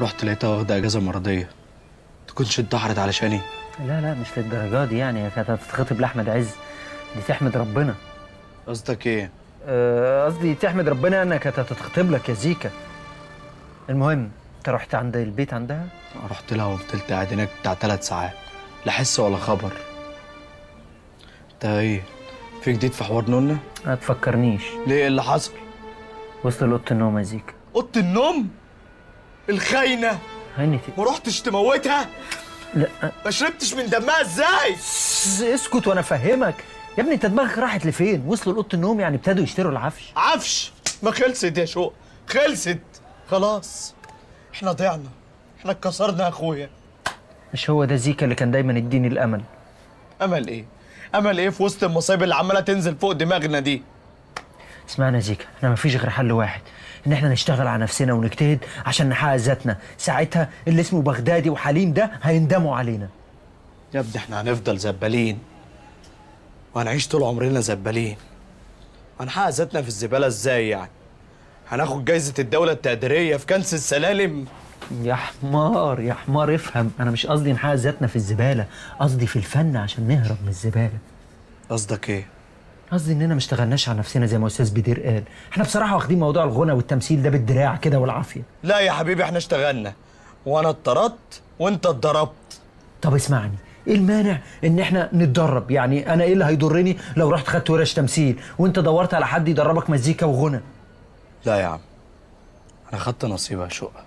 رحت لقيتها واخده اجازه مرضية. تكونش انتحرت علشاني؟ لا لا مش للدرجة دي يعني، هي كانت هتتخطب لاحمد عز. دي تحمد ربنا. قصدك ايه؟ قصدي تحمد ربنا انها كانت هتتخطب لك يا زيكا. المهم انت رحت عند البيت عندها؟ رحت لها وفضلت قاعد هناك بتاع 3 ساعات، لا حس ولا خبر. انت ايه؟ في جديد في حوار نونا؟ ما تفكرنيش. ليه؟ ايه اللي حصل؟ وصل لأوضة النوم يا زيكا. أوضة النوم؟ الخاينة؟ خاينة؟ ما رحتش تموتها؟ لا. ما شربتش من دمها ازاي؟ اسكت وانا افهمك يا ابني. انت دماغك راحت لفين؟ وصلوا لأوضة النوم يعني ابتدوا يشتروا العفش. عفش؟ ما خلصت يا شوق، خلصت خلاص. احنا ضيعنا، احنا اتكسرنا يا اخويا. مش هو ده زيكا اللي كان دايما يديني الامل؟ امل ايه؟ امل ايه في وسط المصايب اللي عماله تنزل فوق دماغنا دي؟ اسمعنا يا زيكا، احنا مفيش غير حل واحد، ان احنا نشتغل على نفسنا ونجتهد عشان نحقق ذاتنا. ساعتها اللي اسمه بغدادي وحليم ده هيندموا علينا. يا ابني احنا هنفضل زبالين وهنعيش طول عمرنا زبالين. هنحقق ذاتنا في الزبالة ازاي يعني؟ هناخد جايزة الدولة التقديريه في كنس السلالم؟ يا حمار يا حمار افهم، انا مش قصدي نحقق ذاتنا في الزبالة، قصدي في الفن عشان نهرب من الزبالة. قصدك ايه؟ قصدي اننا ما اشتغلناش على نفسنا زي ما استاذ بدير قال. احنا بصراحة واخدين موضوع الغنى والتمثيل ده بالدراع كده والعافية. لا يا حبيبي احنا اشتغلنا، وانا اتطردت وانت اتضربت. طب اسمعني، ايه المانع ان احنا نتدرب؟ يعني انا ايه اللي هيضرني لو رحت خدت ورش تمثيل وانت دورت على حد يدربك مزيكا وغنى؟ لا يا عم، انا خدت نصيبي يا شقه.